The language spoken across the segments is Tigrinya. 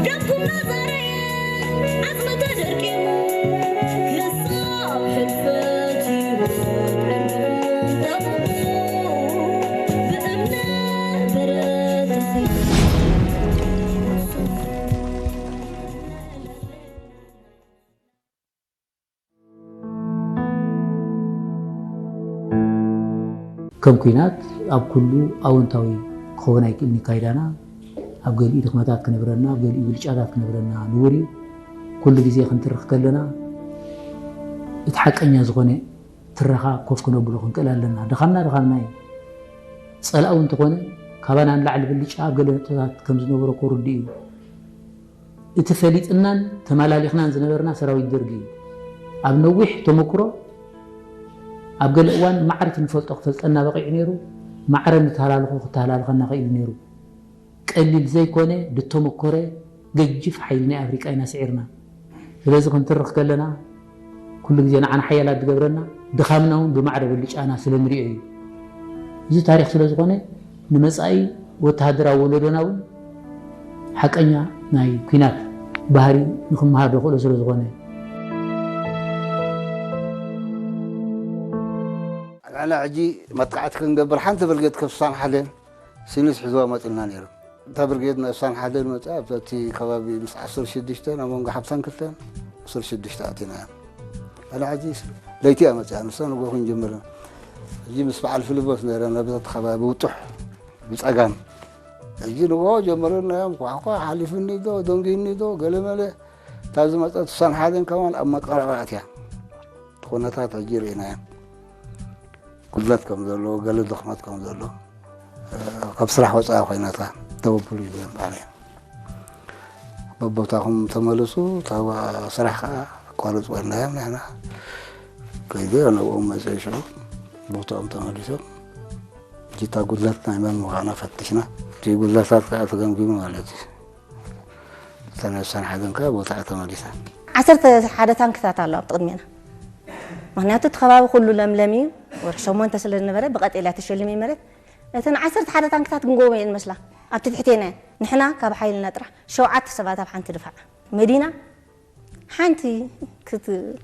ደምኩም ናዛረየ ዓጽሚ ተደርቂሙ ክሳብ ሕልፈት እዩ ብእምነ በረድ ተኸይኑ። ከም ኲናት ኣብ ኩሉ ኣወንታዊ ክኸውን ኣይክእልን እዩ ካይዳና። ኣብ ገሊኡ ድኽመታት ክነብረና፣ ኣብ ገሊኡ ብልጫታት ክነብረና ንቡር እዩ። ኩሉ ግዜ ክንትርኽ ከለና እቲ ሓቀኛ ዝኾነ ትረኻ ኮፍ ክነብሎ ክንክእል ኣለና። ድኻምና ድኻምና እዩ። ጸላኢ እውን እንተኾነ ካባና ንላዕሊ ብልጫ ኣብ ገለ ነጥብታት ከም ዝነበሮ እኮ ርዱእ እዩ። እቲ ፈሊጥናን ተመላሊኽናን ዝነበርና ሰራዊት ደርጊ እዩ። ኣብ ነዊሕ ተመክሮ ኣብ ገለ እዋን ማዕረ እቲ ንፈልጦ ክፈልጠና በቒዑ ነይሩ። ማዕረ ንተሃላልኾ ክተሃላልኸና ኽኢሉ ነይሩ። ቀሊል ዘይኮነ ዝተመኮረ ገጅፍ ሓይሊ ናይ ኣፍሪቃ ኢና ስዒርና። ስለዚ ክንትርኽ ከለና ኩሉ ግዜ ንዓና ሓያላት ዝገብረና ድኻምና እውን ብማዕረ ብልጫና ስለ ንሪኦ እዩ። እዚ ታሪኽ ስለ ዝኾነ ንመጻኢ ወተሃደራዊ ወለዶና እውን ሓቀኛ ናይ ኲናት ባህሪ ንክመሃር ዘኽእሎ ስለ ዝኾነ። ንሕና ሕጂ መጥቃዕቲ ክንገብር ሓንቲ ብርጌድ ከሳን ሓደን ሲኒስ ሒዝዋ መፂኡልና ነይሩ። እታ ብርጌድ ናይ ሳን ሓደን መፅኣ ኣብቲ ከባቢ ምስ ዓሰርተ ሽዱሽተ ናብ መንጎ ሓምሳን ክልተን ዓሰርተ ሽዱሽተ ኣቲና እያ። ኣነ ሕጂ ለይቲ እያ መፅኣ ንሳ ንጎ ክንጅምር ሕጂ ምስ በዓል ፊልቦስ ነረ ናብዛ ከባቢ ውጡሕ ብፀጋም ሕጂ ንጎ ጀምርናዮም ኳሕኳ ሓሊፍኒ ዶ ደንጊኒ ዶ ገለመለ እታ ዝመፀት ሳን ሓደን ከማን ኣብ መቀራርባእት እያ ኩነታት ሕጂ ርኢናዮ ጉድለት ከም ዘሎ ገለ ድኽመት ከም ዘሎ ካብ ስራሕ ወፃኢ ኮይናታ ደው ብሉ ይብለን ባዕለ በቦታኹም ተመልሱ ታባ ስራሕ ከዓ ኣቋርፅ ወናዮም ንሕና ከይደ ነብኦም መፅእ ሽዑ ቦታኦም ተመሊሶም ጅታ ጉድለት ናይ መን ምዃና ፈትሽና እቲ ጉድለታት ከዓ ተገምጊሙ ማለት እዩ ተነሳን ሓደን ከዓ ቦታ ተመሊሳ ዓሰርተ ሓደ ታንክታት ኣሎ ኣብቲ ቅድሜና ምክንያቱ እቲ ከባቢ ኩሉ ለምለም እዩ ወርሒ ሸሞንተ ስለ ዝነበረ ብቀጤልያ ተሸሊሙ መሬት እተን ዓሰርተ ሓደ ታንክታት ክንጎቦ እየን መስላ ኣብቲ ትሕቴና እየን ንሕና ካብ ሓይልና ጥራሕ ሸውዓተ ሰባት ኣብ ሓንቲ ድፋዕ መዲና ሓንቲ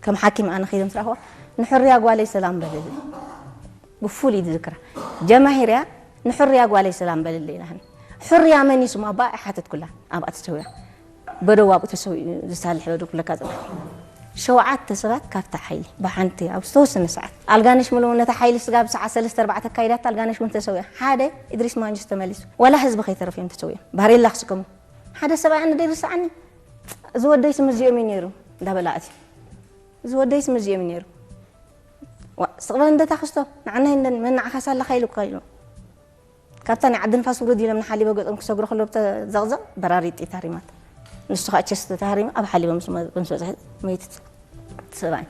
ከም ሓኪም ኣነ ከይደ ምስ ረኣኽዋ ንሕርያ ጓለይ ሰላም በልልይ ብፍሉይ ዝዝክራ ጀማሂር እያ ንሕርያ ጓለይ ሰላም በልልይ ኢላትኒ ሕርያ መን እዩ ስማ እባ ኣይሓተትኩላን ኣብኣ ተሰዊኣ በደው ኣብኡ ተሰዊኡ ዝሳልሕ በደው ክብለካ ዝኽእል ሸውዓተ ሰባት ካብታ ሓይሊ ብሓንቲ ኣብ ዝተወሰነ ሰዓት ኣልጋነሽ ምልውን ነታ ሓይሊ ስጋብ ሰዓት ሰለስተ ኣርባዕተ ኣካይዳታ ኣልጋነሽ እውን ተሰዊኣ ሓደ ኢድሪስ ማንጁስ ተመሊሱ ዋላ ህዝቢ ከይተረፍ እዮም ተሰዊኦም ባሬላ ክስከሙ ሓደ ሰብኣይ ኣነ ደይርስዓኒ እዚ ወደይ ስም እዚኦም እዩ ነይሩ እንዳበላ ኣትዩ እዚ ወደይ ስም እዚኦም እዩ ነይሩ ስቕበል እንደታ ክስቶ ንዓና ይንደን መን ንዓኻስ ኣለኻ ኢሉካ ኢሉ ካብታ ናይ ዓዲ ንፋስ ውርድ ኢሎም ንሓሊቦ ገጾም ክሰግሩ ከለዉ ብተዘቕዘቕ በራሪ ጥይት ሃሪማት ንሱ ከዓ ቸስት ተሃሪሙ ኣብ ሓሊቦ ምስ በ- ምስ በፅሐ መይትት ሰብኣይ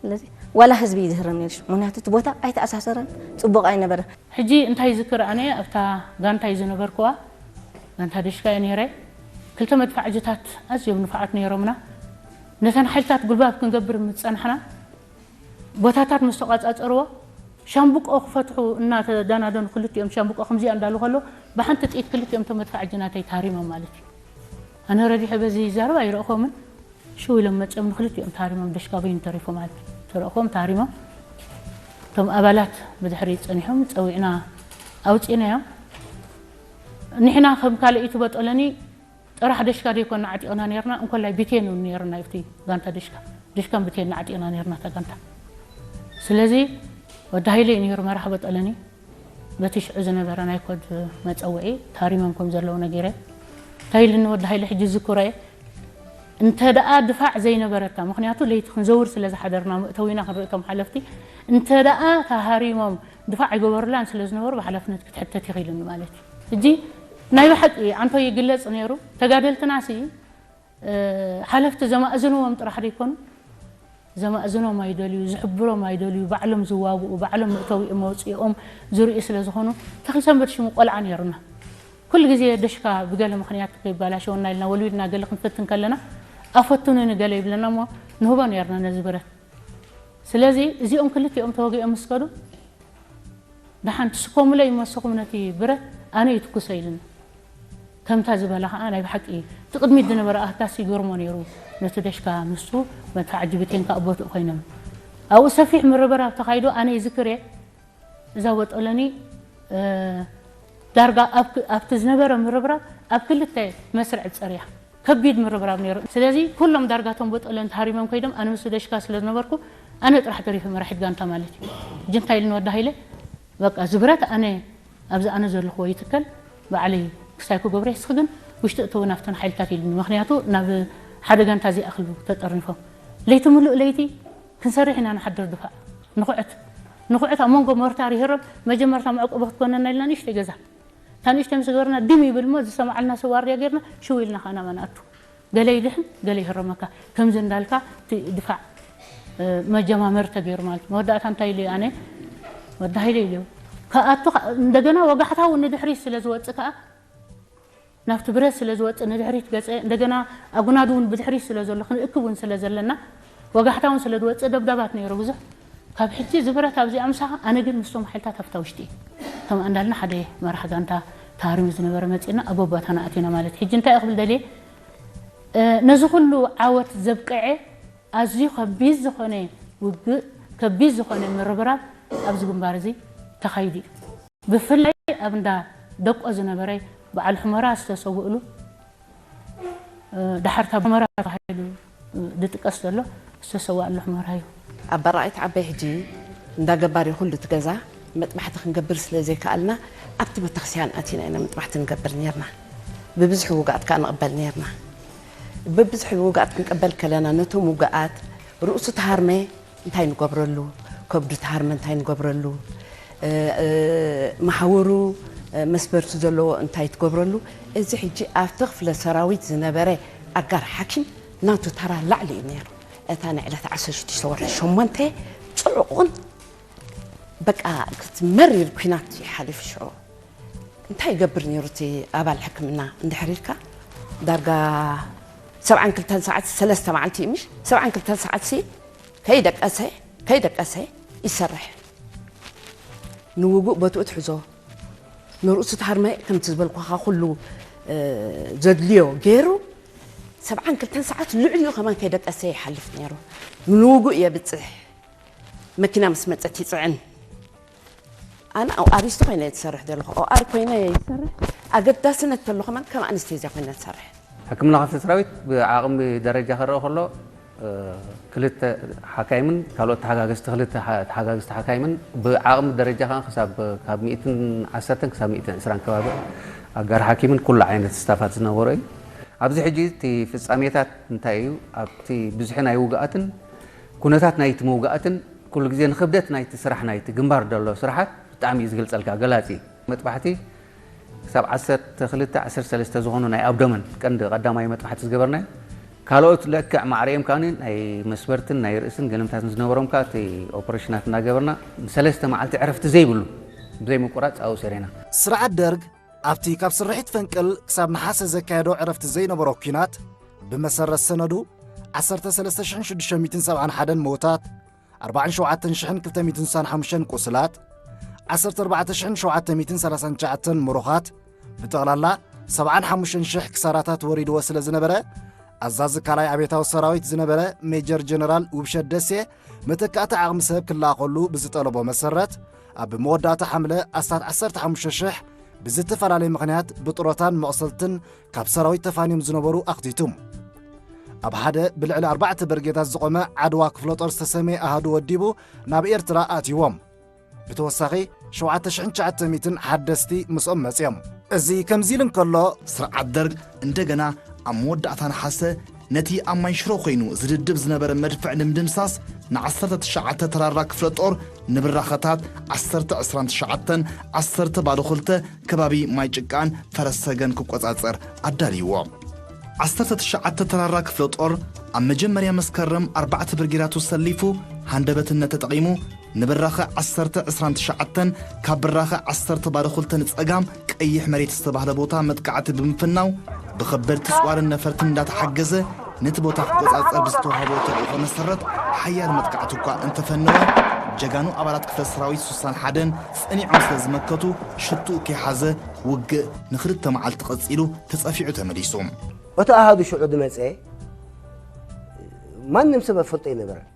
ስለዚ ዋላ ህዝቢ እዩ ዝህረም ነይሩ ሽዑ። ምክንያቱ እቲ ቦታ ኣይተኣሳሰረን ፅቡቕ ኣይነበረን ሕጂ እንታይ ዝክር ኣነ ኣብታ ጋንታይ ዝነበርኩዋ ጋንታ ደሽካ እየ ነይረ ክልተ መድፋዕጅታት ኣዝዮም ንፉዓት ነይሮምና ነተን ሓይልታት ጉልባብ ክንገብር ምስ ፀናሕና ቦታታት ምስ ተቋፃፀርዎ ሻምብቆ ክፈትሑ እናተዳናደኑ ክልቲኦም ሻምብቆ ከምዚኣ እንዳሉ ከሎ ብሓንቲ ጥይት ክልቲኦም ተመድፋዕጂ ናተይ ታሪሞም ማለት እዩ ኣነ ረዲሐ በዚ ይዛረብ ኣይረእኾምን ሽው ኢሎም መፅኦም ንክልቲኦም ታሪሞም ደሽካ በይኑ ተሪፉ ማለት እዩ ተረእኾም ታሪሞም እቶም ኣባላት ብድሕሪ ፀኒሖም ፀዊዕና ኣውፂእናዮም ንሕና ከም ካልእ ኢትበ ጠለኒ ጥራሕ ደሽካ ደይኮና ዓጢቕና ነርና እንኮላይ ብቴን እውን ነርና ይፍቲ ጋንታ ደሽካ ደሽካን ብቴን ዓጢቕና ነርና እታ ጋንታ ስለዚ ወዲ ሃይለ እዩ ነይሩ መራሒ በጠለኒ በቲ ሽዑ ዝነበረ ናይ ኮድ መፀውዒ ታሪሞም ከም ዘለዉ ነጊረ እንታይ ኢልኒ ወዲ ሃይለ ሕጂ ዝዝክሮ እየ እንተ ደኣ ድፋዕ ዘይነበረታ ምክንያቱ ለይቲ ክንዘውር ስለ ዝሓደርና መእተዊና ክንርኢ ከም ሓለፍቲ እንተ ደኣ ተሃሪሞም ድፋዕ ኣይገበሩላን ስለ ዝነበሩ ብሓላፍነት ክትሕተት ኢኺ ኢሉኒ ማለት እዩ ሕጂ ናይ ብሓቂ ኣንቶ ይግለጽ ነይሩ ተጋደልትና ሲ ሓለፍቲ ዘማእዝንዎም ጥራሕ ደይኮኑ ዘማእዝኖም ኣይደልዩ ዝሕብሮም ኣይደልዩ ባዕሎም ዝዋግኡ ባዕሎም መእተዊኦም መውፅኦም ዝርእዩ ስለ ዝኾኑ ተኽልሰንበት ሽሙ ቆልዓ ነይሩና ኩሉ ግዜ ደሽካ ብገለ ምኽንያት ከይባላሸወና ኢልና ወልዊድና ገለ ክንፈትን ከለና ኣፈቱኒ ንገለ ይብለና እሞ ንህቦ ነርና ነዚ ብረት ስለዚ እዚኦም ክልቲኦም ተወጊኦም ምስ ከዱ ደሓን ትስከሙለይ መስኹም ነቲ ብረት ኣነ ይትኩሰ ኢልና ከምታ ዝበላ ከዓ ናይ ብሓቂ እቲ ቅድሚት ዝነበረ ኣህዳስ ይገርሞ ነይሩ። ነቲ ደሽካ ንሱ መድፍዓ ጅብቴን ከዓ ቦትኡ ኮይኖም ኣብኡ ሰፊሕ ምርብራብ ተኻይዶ ኣነ ይዝክር እየ። እዛ ወጠለኒ ዳርጋ ኣብቲ ዝነበረ ምርብራብ ኣብ ክልተ መስርዕ ፀርያ ከቢድ ምርብራብ ነይሩ። ስለዚ ኩሎም ዳርጋ ቶም ወጠለን ተሃሪሞም ከይዶም ኣነ ምስ ደሽካ ስለ ዝነበርኩ ኣነ ጥራሕ ተሪፈ መራሒት ጋንታ ማለት እዩ። ሕጂ እንታይ ኢልኒ ወዲ ሃይለ በቃ ዝብረት ኣነ ኣብዚ ኣነ ዘለኹዎ ይትከል ባዕለይ ክሳይ ክገብረ ይስኽ ግን ውሽጢ እተውን ኣብተን ሓይልታት ኢልኒ። ምክንያቱ ናብ ሓደ ጋንታ እዚኣኽሉ ተጠርኒፎም ለይቲ ምሉእ ለይቲ ክንሰርሕ ኢና ንሓድር ድፋዕ ንኹዕት ንኹዕት ኣብ መንጎ ሞርታር ይህረም። መጀመርታ መዕቆቢ ክትኮነና ኢልና ንእሽተይ ገዛ እታ ንእሽተይ ምስ ገበርና ድም ይብል እሞ ዝሰማዓልና ሰብ ዋርድያ ጌርና ሽው ኢልና ከዓ ናባና ኣቱ። ገለ ይድሕን ገለ ይህረመካ ከምዚ እንዳልካ እቲ ድፋዕ መጀማመሪ ተገይሩ ማለት መወዳእታ እንታይ ኢሉ ኣነ ወዲ ሃይለ ኢሉ ክኣቱ እንደገና ወጋሕታ እውን ንድሕሪት ስለ ዝወፅእ ከዓ ናብቲ ብረት ስለ ዝወፅእ ንድሕሪት ገፀ እንደገና ኣጉናዱ እውን ብድሕሪት ስለ ዘሎ ክንእክብ እውን ስለ ዘለና ወጋሕታ እውን ስለ ዝወፅእ ደብዳባት ነይሩ ብዙሕ ካብ ሕጂ እዚ ብረት ኣብዚኣ ምሳኻ ኣነ ግን ምስቶም ሓይልታት ኣብታ ውሽጢ ከም ኣንዳልና ሓደ መራሕ ጋንታ ታሪሙ ዝነበረ መፂና ኣብ ኣቦታና ኣቲና ማለት ሕጂ እንታይ ክብል ደልየ ነዚ ኩሉ ዓወት ዘብቅዐ ኣዝዩ ከቢድ ዝኾነ ውግእ ከቢድ ዝኾነ ምርብራብ ኣብዚ ግንባር እዚ ተኻይዱ እዩ። ብፍላይ ኣብ እንዳ ደቆ ዝነበረ በዓል ሑመራ ዝተሰውእሉ ዳሓር ካብ ሑመራ ተባሂሉ ዝጥቀስ ዘሎ ዝተሰዋእሉ ሑመራ እዩ። ኣባራኣይት ዓባይ ሕጂ እንዳ ገባሪ ኩሉ ትገዛ መጥባሕቲ ክንገብር ስለ ዘይከኣልና ኣብቲ ቤተክርስትያን ኣቲና ኢና መጥባሕቲ ንገብር ነርና። ብብዝሒ ውጋኣት ከዓ ንቕበል ነርና። ብብዝሒ ውጋኣት ክንቀበል ከለና ነቶም ውጋኣት ርእሱ ተሃርመ እንታይ ንገብረሉ፣ ከብዱ ተሃርመ እንታይ ንገብረሉ፣ መሓውሩ መስበርቲ ዘለዎ እንታይ ትገብረሉ። እዚ ሕጂ ኣብቲ ክፍለ ሰራዊት ዝነበረ ኣጋር ሓኪም ናቱ ተራ ላዕሊ እዩ ነይሩ። እታ ንዕለት ዓሰርተ ሽዱሽተ ወርሒ ሸሞንተ ፅዑቕን በቃ ክትመሪር ኩናት ይሓልፍ ሽዑ እንታይ ይገብር ነይሩ እቲ ኣባል ሕክምና እንድሕር ኢልካ ዳርጋ ሰብዓን ክልተን ሰዓት ሰለስተ መዓልቲ እዩ ምሽ ሰብዓን ክልተን ሰዓት ሲ ከይደቀሰ ከይደቀሰ ይሰርሕ ንውጉእ ቦትኡ ትሕዞ ንርእሱ ትሃርመ ከምቲ ዝበልኳኻ ኩሉ ዘድልዮ ገይሩ ሰብዓን ክልተን ሰዓት ልዕሊኡ ከማን ከይደቀሰ ይሓልፍ ነይሩ ንውጉእ የብፅሕ መኪና ምስ መፀት ይፅዕን ኣነ ኣሪስቶ ኮይነ እየ ዝሰርሕ ዘለኹ ኦኣር ኮይነ እየ ዝሰርሕ ኣገዳስነት ተሎ ከማን ከም ኣንስቴዝያ ኮይነ ዝሰርሕ ሕክምና ክፍሊ ሰራዊት ብዓቕሚ ደረጃ ክረአ ከሎ ክልተ ሓካይምን ካልኦት ተሓጋገዝቲ ክልተ ተሓጋገዝቲ ሓካይምን ብዓቕሚ ደረጃ ከዓ ክሳብ ካብ ሚእትን ዓሰርተን ክሳብ ሚእትን ዕስራን ከባቢ ኣጋር ሓኪምን ኩሉ ዓይነት ስታፋት ዝነበሮ እዩ። ኣብዚ ሕጂ እቲ ፍጻሜታት እንታይ እዩ ኣብቲ ብዝሒ ናይ ውግኣትን ኩነታት ናይቲ መውጋእትን ኩሉ ግዜ ንክብደት ናይቲ ስራሕ ናይቲ ግንባር ዘሎ ስራሓት ብጣዕሚ እዩ ዝገልፀልካ ገላፂ መጥባሕቲ ክሳብ ዓሰርተ ክልተ ዓሰርተ ሰለስተ ዝኾኑ ናይ ኣብዶመን ቀንዲ ቀዳማይ መጥባሕቲ ዝገበርናዮ ካልኦት ለክዕ ማዕሪኦም ከኣ ናይ መስበርትን ናይ ርእስን ገለምታትን ዝነበሮም ከኣ እቲ ኦፐሬሽናት እናገበርና ንሰለስተ መዓልቲ ዕረፍቲ ዘይብሉ ብዘይ ምቁራፅ ኣብኡ ሰሪሕና ስርዓት ደርግ ኣብቲ ካብ ስርሒት ፈንቅል ክሳብ ነሓሰ ዘካየዶ ዕረፍቲ ዘይነበሮ ኲናት ብመሰረት ሰነዱ ዓሰርተ ሰለስተ ሽሕን ሽዱሽተ ሚእትን ሰብዓን ሓደን ምዉታት ኣርባዓን ሸውዓተን ሽሕን ክልተ ሚእትን ስሳን ሓሙሽተን ቁስላት ዓሰርተ ኣርባዕተ ሽሕን ሸውዓተ ሚእትን ሰላሳን ትሽዓተን ምሩኻት ብጠቕላላ ሰብዓን ሓሙሽተን ሽሕ ክሳራታት ወሪድዎ ስለ ዝነበረ ኣዛዚ ካልኣይ ኣብዮታዊ ሰራዊት ዝነበረ ሜጀር ጀነራል ውብሸት ደሴ መተካእቲ ዓቕሚ ሰብ ክለኣኸሉ ብዝጠለቦ መሰረት ኣብ መወዳእታ ሓምለ ኣስታት ዓሰርተ ሓሙሽተ ሽሕ ብዝተፈላለየ ምኽንያት ብጥሮታን መቑሰልትን ካብ ሰራዊት ተፋንዮም ዝነበሩ ኣኽቲቱ። ኣብ ሓደ ብልዕሊ ኣርባዕተ ብርጌዳት ዝቖመ ዓድዋ ክፍለ ጦር ዝተሰመየ ኣሃዱ ወዲቡ ናብ ኤርትራ ኣእትይዎም። ብተወሳኺ ሸውዓተ ሽሕን ትሽዓተ ሚእትን ሓደስቲ ምስኦም መጺኦም። እዚ ከምዚ ኢሉ እንከሎ፣ ስርዓት ደርግ እንደገና ኣብ መወዳእታ ነሓሰ ነቲ ኣብ ማይ ሽሮ ኮይኑ ዝድብደብ ዝነበረ መድፍዕ ንምድምሳስ ን ዓሰርተ ትሽዓተ ተራራ ክፍለ ጦር ንብራኸታት ዓሰርተ ዕስራን ትሽዓተን ዓሰርተ ባዶ ክልተ ከባቢ ማይ ጭቃን ፈረስ ሰገን ክቆጻጸር ኣዳልይዎ። ዓሰርተ ትሽዓተ ተራራ ክፍለ ጦር ኣብ መጀመርያ መስከረም ኣርባዕተ ብርጌዳቱ ሰሊፉ ሃንደበትነት ተጠቒሙ ንብራኸ ዓሰርተ ዕስራን ትሽዓተን ካብ ብራኸ ዓሰርተ ባዶ ክልተ ንጸጋም ቀይሕ መሬት ዝተባህለ ቦታ መጥቃዕቲ ብምፍናው ብኸበድቲ ጽዋርን ነፈርትን እንዳተሓገዘ ነቲ ቦታ ክቆጻጸር ብዝተዋህቦ ተልእኾ መሰረት ሓያል መጥቃዕቲ እኳ እንተፈነወ ጀጋኑ ኣባላት ክፍለ ሰራዊት ስሳን ሓደን ጸኒዖም ስለ ዝመከቱ፣ ሽቱኡ ከይሓዘ ውግእ ንኽልተ መዓልቲ ቀጺሉ፣ ተጸፊዑ ተመሊሱ። እቲ ኣሃዱ ሽዑ ዝመጸ ማንም ሰብ ኣፈልጦ ኣይነበረን።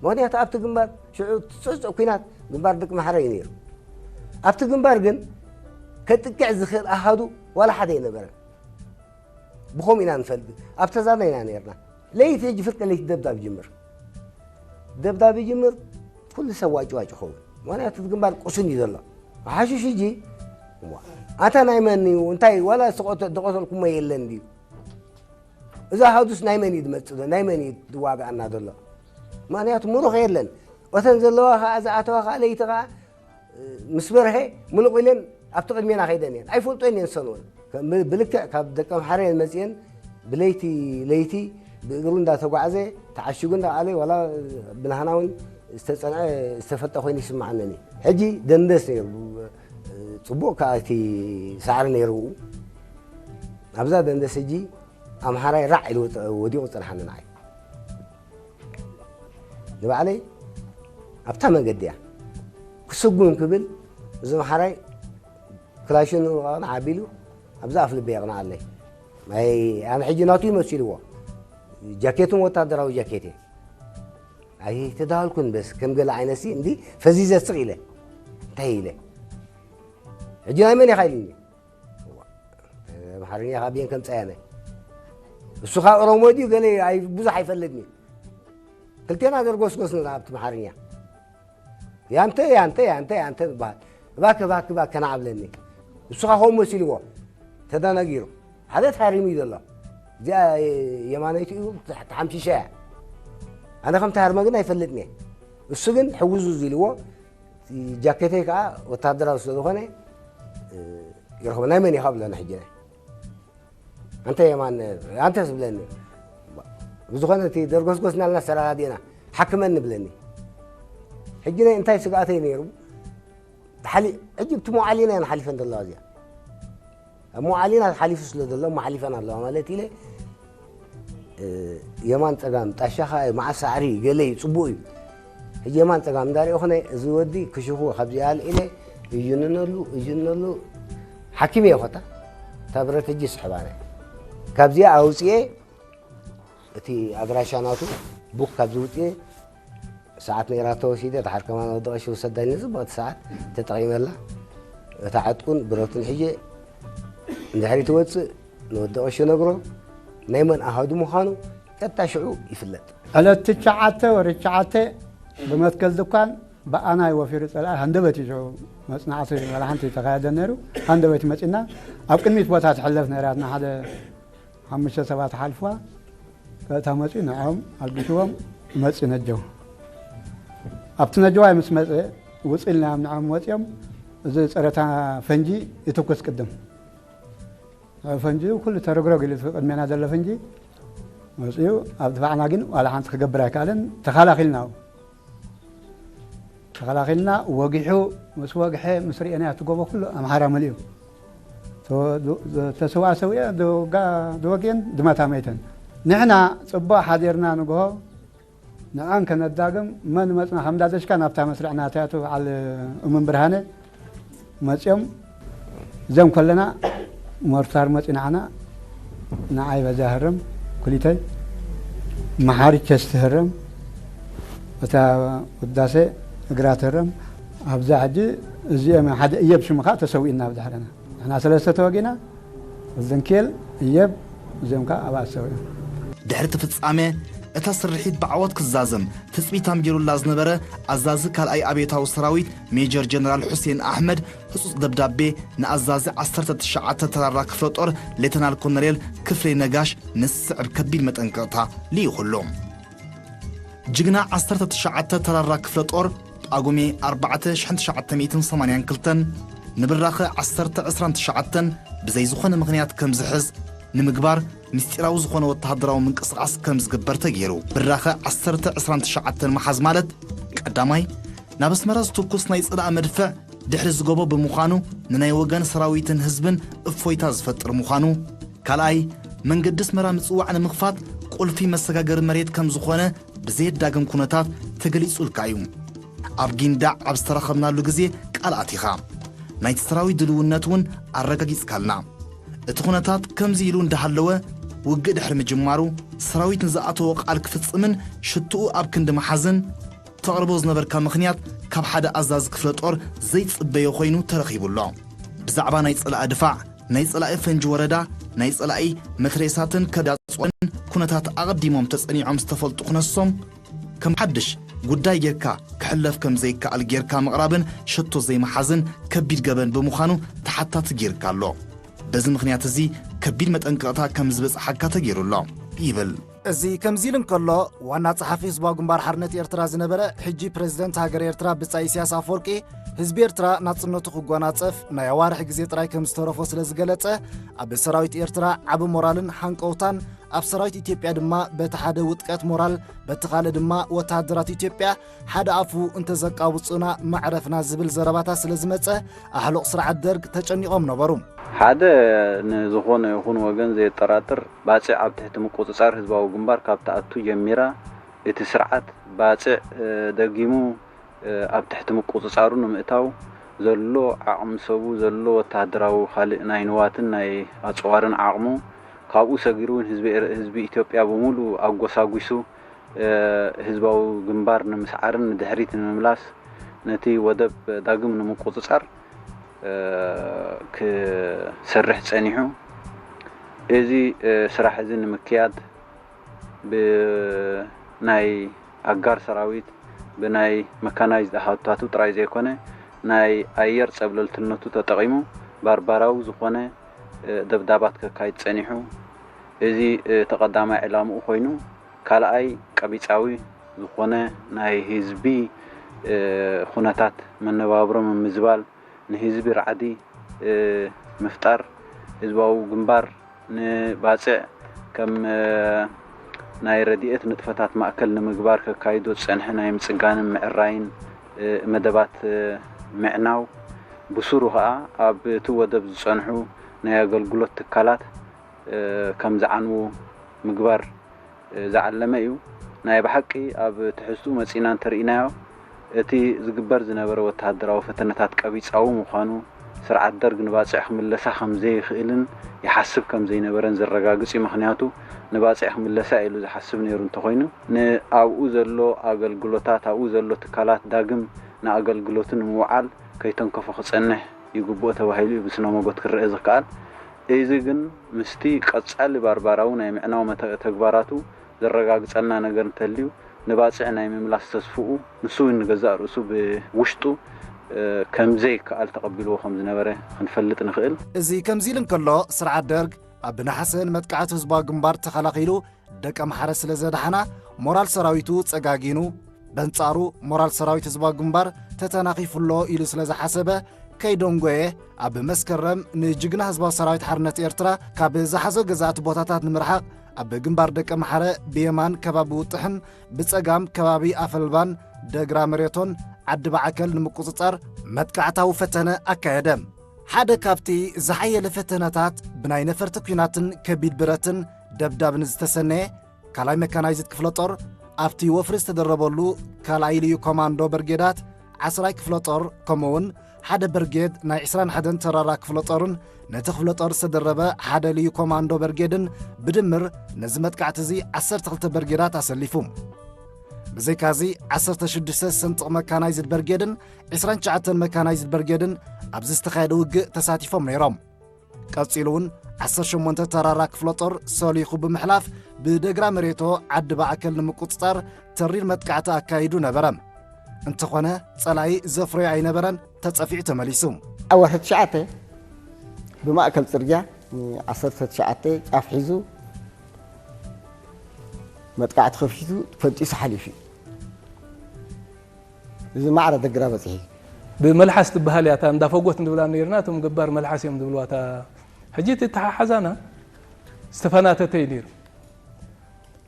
ምኽንያቱ ኣብቲ ግንባር ሽዑ ጽጽዕ ኲናት ግንባር ደቂ ማሕረ እዩ ነይሩ። ኣብቲ ግንባር ግን ከጥቅዕ ዝኽእል ኣሃዱ ዋላ ሓደ ኣይነበረን። ብኸምኡ ኢና ንፈልጥ። ኣብ ተዛና ኢና ነርና። ለይቲ ሕጂ ፍርቂ ለይቲ ደብዳብ ይጅምር። ደብዳብ ይጅምር፣ ኩሉ ሰብ ዋጭ ዋጭ ይኸውን። ምኽንያቱ እቲ ግንባር ቁሱን እዩ ዘሎ። ሓሽሽ ሕጂ፣ እዋ፣ ኣታ ናይ መን እዩ? እንታይ ዋላ ዝተቐተ-፣ ዝቐተልኩሞ የለን ድዩ? እዛ ሃዱስ ናይ መን እዩ ዝመጽእ ዘሎ? ናይ መን እዩ ዝዋግኣና ዘሎ? ምኽንያቱ ምሩኽ የለን። እተን ዘለዋ ኸዓ ዝኣተዋ ኸዓ ለይቲ ኸዓ ምስ በርሀ ምሉቕ ኢለን ኣብቲ ቅድሜና ከይደን እየን። ኣይፈልጦን እየን ሰን እውን። ከም ብ-፣ ብልክዕ ካብ ደቀምሓረ እየን መፅየን ብለይቲ ለይቲ ብእግሩ እንዳተጓዕዘ ተዓሽጉ እንዳበዓለ ዋላ ብናህና እውን ዝተፀንዐ ዝተፈልጠ ኮይኑ ይስምዓነኒ። ሕጂ ደንደስ ነይሩ። ፅቡቕ ከዓ እቲ ሳዕሪ ነይሩ ኣብኡ። ኣብዛ ደንደስ ሕጂ ኣምሓራይ ራዕ ኢሉ ወፀ-፣ ወዲቑ ፀንሓኒ ንዓይ። ንባዕለይ ኣብታ መገዲ እያ ክስጉም ክብል እዚ ኣምሓራይ ክላሽኑ ኣቢሉ ኣብዛ ኣፍ ልበይ የቕንዓለይ። ኣይ ኣነ ሕጂ ናቱ ይመሲልዎ ጃኬቱን ወታደራዊ ጃኬት እየ። ኣይተዳሃልኩን በስ ከም ገለ ዓይነት ሲ እንዲ ፈዚዘ ስቕ ኢለ እንታይ ኢለ ሕጂ ናይ መን ኢኻ ኢሉኒ። ኣምሓርኛ ካብ የን ከምፀ ያነ እሱ ካብ ኦሮሞ ድዩ ገለ ኣይ-፣ ብዙሕ ኣይፈልጥን እዩ። ክልቴና ዘርጎስጎስ ንና ኣብቲ ኣምሓርኛ ያንተ ያንተ ያንተ ያንተ ዝበሃል እባክ እባክ እባክ ከናዓብለኒ እሱ ካ ከምኡ መሲልዎ ተደናጊሩ ሓደ ታሪሙ እዩ ዘሎ። እዚኣ የማነይቲ እዩ ተሓምሺሻ እያ። ኣነ ከም ተሃርመ ግን ኣይፈልጥን እየ። እሱ ግን ሕውዙዝ ኢልዎ ጃኬተይ ከዓ ወታደራዊ ስለ ዝኾነ ይረኽቦ። ናይ መን ኢኻ ብለና ሕጂ ናይ ኣንተ የማን ኣንተ ዝብለኒ ብዝኾነ እቲ ደርጎስጎስ ናልና ሰራራዲና ሓክመኒ ብለኒ። ሕጂ ናይ እንታይ ስግኣተይ ነይሩ። ተሓሊ-፣ ሕጂ እቲ መዓሊና እየን ሓሊፈን ዘለዋ እዚኣ ኣብ መዓሊና ሓሊፉ ስለ ዘሎ እሞ ሓሊፈን ኣለዋ ማለት ኢለ የማን ጸጋም ጣሻኻ እዩ መዓስ ሳዕሪ ገለ እዩ ጽቡቕ እዩ። ሕጂ የማን ጸጋም እንዳሪኦ ኾነ እዚ ወዲ ክሽኹ ካብዚኣ ኣልዒለ እዩንነሉ እዩንነሉ ሓኪም እየ ኾታ እታ ብረት ሕጂ ስሕባነ ካብዚኣ ኣውፅኤ እቲ ኣድራሻ ናቱ ቡክ ካብ ዝውፅኤ ሰዓት ነይራ ተወሲደ ድሓር ከማን ወዲ ቀሺ ውሰዳኒ ንፅብቕቲ ሰዓት ተጠቒመላ እታ ዕጥቁን ብረቱን ሒጀ እንድሕሪ ትወፅእ ንወዲ ቀሺ ነግሮ ናይ መን ኣሃዱ ምዃኑ ቀጥታ ሽዑ ይፍለጥ። ዕለት ትሽዓተ ወርሒ ትሽዓተ ብመትከል ድኳን ብኣና እዩ ወፊሩ ፀላኢ ሃንደበት እዩ ሽዑ መፅናዕቲ ዋላ ሓንቲ ተኻየደ ነይሩ። ሃንደበት መፂና ኣብ ቅድሚት ቦታ ትሕለፍ ነይራ እና ሓደ ሓሙሽተ ሰባት ሓልፍዋ ቀጥታ መፂኡ ንዕኦም ኣልጊስዎም መፂ ነጀው ኣብቲ ነጀዋይ ምስ መፀ ውፅእ ኢልና ንዕኦም ወፂኦም እዚ ፀረታ ፈንጂ ይትኩስ ቅድም ፈንጂ ኩሉ ተረግረግ ኢሉ ቅድሜና ዘሎ ፈንጂ መፂኡ ኣብ ድፋዕና ግን ዋላ ሓንቲ ክገብር ኣይከኣለን ተኻላኺልና ተኸላኺልና ወጊሑ ምስ ወግሐ ምስ ርእናዮ እቲ ጎቦ ኩሉ ኣምሓራ መሊኡ ተሰውኣ ሰውኤ ዝወግኤን ድማታ መይተን ንሕና ፅቡቕ ሓዲርና ንግሆ ንዐን ከነዳግም መን መፅና ከም ዳደሽካ ናብታ መስርዕ ናታያቱ በዓል እሙን ብርሃነ መፅኦም እዞም ከለና ሞርታር መፂ ንዓና ንዓይ በዛ ህረም ኩሊተይ መሓሪ ቸስቲ ህረም እታ ውዳሴ እግራ ትህረም ኣብዛ ሕጂ እዚኦም ሓደ እየብ ሽሙ ከዓ ተሰዊእና ብድሕረና ንሕና ሰለስተ ተወጊና ዘንኬል እየብ እዚኦም ከዓ ኣብኣ ተሰዊኦም ድሕሪ እቲ ፍጻሜ እታ ስርሒት ብዓወት ክዛዘም ትጽቢት ኣንቢሩላ ዝነበረ ኣዛዚ ካልኣይ ኣብዮታዊ ሰራዊት ሜጀር ጀነራል ሑሴን ኣሕመድ ህጹጽ ደብዳቤ ንኣዛዚ ዓሰርተ ትሽዓተ ተራራ ክፍለ ጦር ሌተናል ኮነሬል ክፍሌ ነጋሽ ንስዕብ ከቢድ መጠንቀቕታ ልኢኹሉ። ጅግና ዓሰርተ ትሽዓተ ተራራ ክፍለ ጦር ጳጉሜ ኣርባዕተ ሽሕን ትሽዓተ ሚእትን ሰማንያን ክልተን ንብራኸ ዓሰርተ ዕስራን ትሽዓተን ብዘይ ዝኾነ ምኽንያት ከም ዝሕዝ ንምግባር ምስጢራዊ ዝኾነ ወተሃደራዊ ምንቅስቓስ ከም ዝግበር ተገይሩ። ብራኸ ዓሰርተ ዕስራን ትሽዓተን መሓዝ ማለት ቀዳማይ ናብ ኣስመራ ዝትኩስ ናይ ጽላእ መድፍዕ ድሕሪ ዝጎቦ ብምዃኑ ንናይ ወገን ሰራዊትን ህዝብን እፎይታ ዝፈጥር ምዃኑ፣ ካልኣይ መንገዲ ኣስመራ ምጽዋዕ ንምኽፋት ቁልፊ መሰጋገሪ መሬት ከም ዝኾነ ብዘየዳግም ኩነታት ተገሊጹልካ እዩ። ኣብ ጊንዳዕ ኣብ ዝተራኸብናሉ ግዜ ቃል ኣቲኻ። ናይቲ ሰራዊት ድልውነት እውን ኣረጋጊጽካልና። እቲ ኩነታት ከምዚ ኢሉ እንዳሃለወ፣ ውግእ ድሕሪ ምጅማሩ፣ ሰራዊት ንዝኣተዎ ቃል ክፍጽምን ሽትኡ ኣብ ክንዲ ምሓዝን፣ ተቕርቦ ዝነበርካ ምኽንያት ካብ ሓደ ኣዛዚ ክፍለ ጦር ዘይጽበዮ ኮይኑ ተረኺቡ ኣሎ። ብዛዕባ ናይ ጸላኢ ድፋዕ፣ ናይ ጸላኢ ፈንጂ ወረዳ፣ ናይ ጸላኢ መትረየሳትን ከዳጽወን ኩነታት ኣቐዲሞም ተጸኒዖም ዝተፈልጡ ክነሶም፣ ከም ሓድሽ ጉዳይ ጌርካ ክሕለፍ ከም ዘይከኣል ጌርካ ምቕራብን ሸቶ ዘይምሓዝን ከቢድ ገበን ብምዃኑ ተሓታቲ ጌርካ ኣሎ። በዚ ምኽንያት እዚ ከቢድ መጠንቀቕታ ከም ዝበጽሓካ ተገይሩ ኣሎ ይብል። እዚ ከምዚ ኢሉ እንከሎ፣ ዋና ጸሓፊ ህዝባዊ ግንባር ሓርነት ኤርትራ ዝነበረ፣ ሕጂ ፕረዚደንት ሃገር ኤርትራ ብጻይ ኢሳያስ ኣፈወርቂ፣ ህዝቢ ኤርትራ ናጽነቱ ክጎናጸፍ ናይ ኣዋርሕ ግዜ ጥራይ ከም ዝተረፎ ስለ ዝገለጸ፣ ኣብ ሰራዊት ኤርትራ ዓቢ ሞራልን ሃንቀውታን፣ ኣብ ሰራዊት ኢትዮጵያ ድማ በቲ ሓደ ውጥቀት ሞራል፣ በቲ ካልእ ድማ ወተሃደራት ኢትዮጵያ ሓደ ኣፉ እንተዘቃብጹና መዕረፍና ዝብል ዘረባታት ስለ ዝመጸ፣ ኣሕሉቕ ስርዓት ደርግ ተጨኒቖም ነበሩ። ሓደ ንዝኾነ ይኹን ወገን ዘየጠራጥር ባጽዕ ኣብ ትሕቲ ምቁጽጻር ህዝባዊ ግንባር ካብ ትኣቱ ጀሚራ፣ እቲ ስርዓት ባጽዕ፣ እ፣ ደጊሙ፣ እ፣ ኣብ ትሕቲ ምቁጽጻሩ ንምእታው ዘሎ ዓቕሚ ሰቡ፣ ዘሎ ወተሃደራዊ ካልእ ናይ ንዋትን ናይ ኣጽዋርን ዓቕሙ፣ ካብኡ ሰጊሩ እውን ህዝቢ ኤር-፣ ህዝቢ ኢትዮጵያ ብምሉኡ ኣጎሳጒሱ፣ እ፣ ህዝባዊ ግንባር ንምስዓርን ንድሕሪት ንምምላስ፣ ነቲ ወደብ ዳግም ንምቁጽጻር፣ እ፣ ክሰርሕ ጸኒሑ። እዚ፣ እ፣ ስራሕ እዚ ንምክያድ ብናይ ኣጋር ሰራዊት፣ ብናይ መካናይዝድ ኣሃዱታቱ ጥራይ ዘይኮነ፣ ናይ ኣየር ጸብለልትነቱ ተጠቒሙ ባርባራዊ ዝኾነ፣ እ፣ ደብዳባት ከካይድ ጸኒሑ። እዚ፣ እ፣ እቲ ቀዳማይ ዕላምኡ ኮይኑ፣ ካልኣይ ቀቢጻዊ ዝኾነ ናይ ህዝቢ፣ እ፣ ኩነታት መነባብሮ ምምዝባል፣ ንህዝቢ ራዕዲ፣ እ፣ ምፍጣር፣ ህዝባዊ ግንባር ንባጽዕ ከም፣ እ፣ ናይ ረድኤት ንጥፈታት ማእከል ንምግባር ከካይዶ ዝጸንሐ ናይ ምጽጋንን ምዕራይን፣ እ፣ መደባት፣ እ፣ ምዕናው፣ ብሱሩ ከኣ ኣብ እቲ ወደብ ዝጸንሑ ናይ ኣገልግሎት ትካላት፣ እ፣ ከም ዝዓንዉ ምግባር ዝዓለመ እዩ። ናይ ብሓቂ ኣብ ትሕዝትኡ መጺእና እንተርኢናዮ፣ እቲ ዝግበር ዝነበረ ወተሃደራዊ ፈተነታት ቀቢጻዊ ምዃኑ፣ ስርዓት ደርግ ንባጽዕ ክምለሳ ከም ዘይኽእልን ይሓስብ ከም ዘይነበረን ዘረጋግጽ እዩ። ምኽንያቱ፣ ንባጽዕ ክምለሳ ኢሉ ዝሓስብ ነይሩ እንተኾይኑ፣ ንኣብኡ ዘሎ ኣገልግሎታት፣ ኣብኡ ዘሎ ትካላት ዳግም ንኣገልግሎቱ ንምውዓል ከይተንከፎ ክጸንሕ ይግብኦ ተባሂሉ እዩ ብስነ መጎት ክረአ ዝከኣል። እዚ ግን ምስቲ ቀጻሊ ባርባራዊ ናይ ምዕናው መተ-፣ ተግባራቱ ዘረጋግጸልና ነገር እንተልዩ፣ ንባጽዕ ናይ ምምላስ ተስፍኡ፣ ንሱ እውን ንገዛእ ርእሱ ብውሽጡ፣ እ፣ ከም ዘይከኣል ተቐቢልዎ ከም ዝነበረ ክንፈልጥ ንኽእል። እዚ ከምዚ ኢሉ እንከሎ፣ ስርዓት ደርግ ኣብ ነሓሰ ንመጥቃዕቲ ህዝባዊ ግንባር ተኸላኺሉ፣ ደቀምሓረ ስለ ዘድሓና፣ ሞራል ሰራዊቱ ጸጋጊኑ፣ በንጻሩ ሞራል ሰራዊት ህዝባዊ ግንባር ተተናኺፉ ኣሎ ኢሉ ስለ ዝሓሰበ፣ ከይደንጎየ ኣብ መስከረም ንጅግና ህዝባዊ ሰራዊት ሓርነት ኤርትራ ካብ ዝሓዞ ገዛእቲ ቦታታት ንምርሓቕ ኣብ ግንባር ደቀምሓረ ብየማን ከባቢ ውጥሕን ብጸጋም ከባቢ ኣፈልባን ደግራ መሬቶን ዓዲ ባዕከል ንምቁጽጻር መጥቃዕታዊ ፈተነ ኣካየደ። ሓደ ካብቲ ዝሓየለ ፈተነታት ብናይ ነፈርቲ ኲናትን ከቢድ ብረትን ደብዳብን ዝተሰነየ ካልኣይ መካናይዝድ ክፍለ ጦር ኣብቲ ወፍሪ ዝተደረበሉ ካልኣይ ልዩ ኮማንዶ በርጌዳት ዓስራይ ክፍለ ጦር ከምኡውን ሓደ በርጌድ ናይ ዕስራን ሓደን ተራራ ክፍለ ጦርን ነቲ ክፍለ ጦር ዝተደረበ ሓደ ልዩ ኮማንዶ በርጌድን ብድምር ነዚ መጥቃዕቲ እዚ ዓሰርተ ክልተ በርጌዳት ኣሰሊፉ። ብዘይካዚ ዓሰርተ ሽዱሽተ ዝሰንጥቕ መካናይዝድ በርጌድን ዕስራን ትሽዓተን መካናይዝድ በርጌድን ኣብዚ ዝተኻየደ ውግእ ተሳቲፎም ነይሮም። ቀጺሉ እውን ዓሰርተ ሸሞንተ ተራራ ክፍለ ጦር ሰሊኹ ብምሕላፍ ብደግራ መሬቶ ዓዲ ባዕከል ንምቁጽጻር ተሪር መጥቃዕቲ ኣካይዱ ነበረ። እንተኾነ ጸላኢ ዘፍረዮ ኣይነበረን፣ ተጸፊዑ ተመሊሱ። ኣብ ወርሒ ትሽዓተ ብማእከል ጽርግያ ዓሰርተ ትሽዓተ ጫፍ ሒዙ መጥቃዕቲ ከፊቱ ፈንጢሱ ሓሊፉ እዩ። እዚ ማዕረ ደግራ በጺሑ። ብመልሓስ ትበሃል እያ፣ እታ እንዳ ፈጎት ንብላ ነይርና፣ እቶም ገባር መልሓስ እዮም ዝብልዋ። እታ ሕጂ እቲ ተሓሓዛና ዝተፈናተተ እዩ ነይሩ።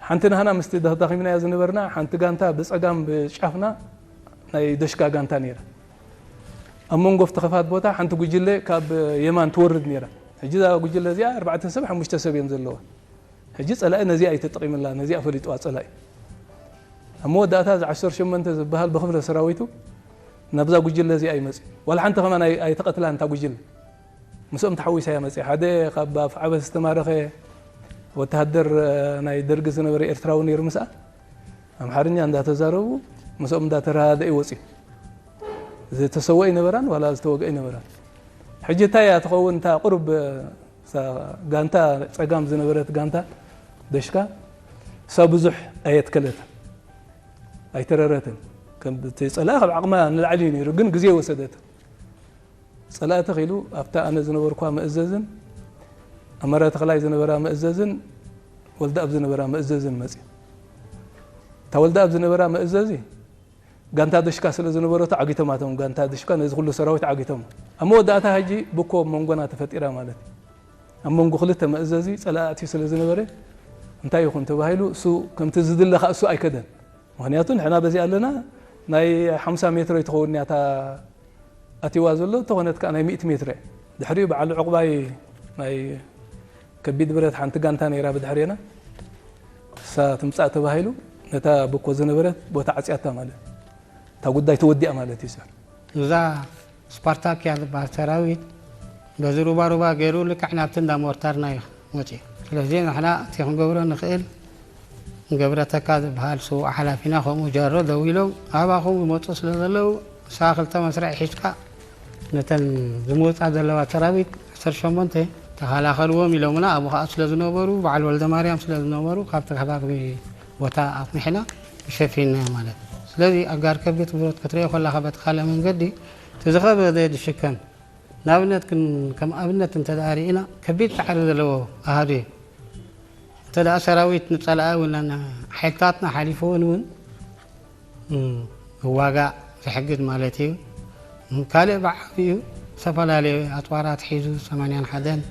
ሓንቲ ናህና ምስቲ ደኺምናዮ ዝነበርና፣ ሓንቲ ጋንታ ብጸጋም ብጫፍና ናይ ደሽካ ጋንታ ነይራ። ኣብ መንጎ ኣብቲ ክፋት ቦታ ሓንቲ ጉጅለ ካብ የማን ትወርድ ነይራ። ሕጂ እዛ ጉጅለ እዚኣ ኣርባዕተ ሰብ፣ ሓሙሽተ ሰብ እዮም ዘለዋ። ሕጂ ጸላኢ ነዚኣ እዩ ተጠቒምላ፣ ነዚኣ ፈሊጥዋ ጸላኢ። ኣብ መወዳእታ እዚ ዓሰርተ ሸሞንተ ዝበሃል ብክፍለ ሰራዊቱ ናብዛ ጉጅለ እዚኣ እዩ መፅዩ። ዋላ ሓንቲ ከማን ኣይ-፣ ኣይተቐትላን እታ ጉጅለ። ምስኦም ተሓዊሳ እያ መፅያ። ሓደ ካብ ኣፍዓበ ዝተማረኸ ወተሃደር፣ እ፣ ናይ ደርጊ ዝነበረ ኤርትራዊ ነይሩ ምስኣ። ኣምሓርኛ እንዳተዛረቡ ምስኦም እንዳተረዳድኡ ወፅዩ። ዝተሰወ ኣይነበራን ዋላ ዝተወግአ ኣይነበራን። ሕጂ እንታይ እያ ትኸውን እታ ቁሩብ፣ እ፣ እሳ ጋንታ ጸጋም ዝነበረት ጋንታ ደሽካ እሳ ብዙሕ ኣየትከለትን ኣይተረረትን። ከም እቲ ጸላኢ ካብ ዓቕማ ንላዕሊ እዩ ነይሩ፣ ግን ግዜ ወሰደት። ጸላኢ ተኺሉ ኣብታ ኣነ ዝነበርኳ መእዘዝን ኣማራ ተኽላይ ዝነበራ መእዘዝን ወልደኣብ ዝነበራ መእዘዝን መጽዩ። እታ ወልደኣብ ዝነበራ መእዘዚ ጋንታ ደሽካ ስለ ዝነበረቶ ዓጊቶማቶም፣ ጋንታ ደሽካ ነዚ ኩሉ ሰራዊት ዓጊቶም። ኣብ መወዳእታ ሕጂ ብኮ ኣብ መንጎና ተፈጢራ ማለት እዩ። ኣብ መንጎ ክልተ መእዘዚ ጸላኢ ኣትዩ ስለ ዝነበረ እንታይ ይኹን ተባሂሉ እሱ ከምቲ ዝድለ ከኣ እሱ ኣይከደን። ምኽንያቱ ንሕና በዚ ኣለና ናይ ሓምሳ ሜትሮ ይትኸውን እያ እታ ኣትዋ ዘሎ፣ እንተኾነት ከኣ ናይ ሚእቲ ሜትሮ እያ። ድሕሪኡ በዓል ዑቕባይ ናይ ከቢድ ብረት ሓንቲ ጋንታ ነይራ ብድሕሬና፣ እሳ ትምጻእ ተባሂሉ ነታ ብኮ ዝነበረት ቦታ ዓጽያታ ማለት እዩ። እታ ጉዳይ ተወዲኣ ማለት እዩ። እዛ ስፓርታክ እያ ዝበሃል ሰራዊት በዚ ሩባ ሩባ ገይሩ ልክዕ ናብቲ እንዳ ሞርታርና እዩ መፂኡ። ስለዚ ንሕና እቲ ክንገብሮ ንኽእል ንገብረተካ ዝበሃል ስዉእ ሓላፊና ከምኡ ጃሮ ደው ኢሎም ኣባኹም ይመፁ ስለ ዘለዉ ንስኻ ክልተ መስርዕ ሒዝካ ነተን ዝመውፃ ዘለዋ ሰራዊት ዓሰርተ ሸሞንተ ተኸላኸልዎም ኢሎምና። ኣብኡ ከዓ ስለ ዝነበሩ በዓል ወልደ ማርያም ስለ ዝነበሩ ካብቲ ከባቢ ቦታ ኣፅኒሕና ሸፊንና ማለት እዩ። ስለዚ ኣጋር ከቢድ ብረት ክትሪኦ ከለኻ በቲ ካልእ መንገዲ እቲ ዝኸበደ ዝሽከም ንኣብነት ግን ከም ኣብነት እንተ ደኣ ርኢና ከቢድ ጻዕሪ ዘለዎ ኣሃዱ እዩ። እንተ ደኣ ሰራዊት ንጸላኢ እውን ሓይልታትና ሓሊፉ እውን እውን እም፣ ዋጋ ዝሕግዝ ማለት እዩ። እም፣ ካልእ ብዓቢኡ ዝተፈላለዩ ኣጽዋራት ሒዙ ሰማንያን ሓደን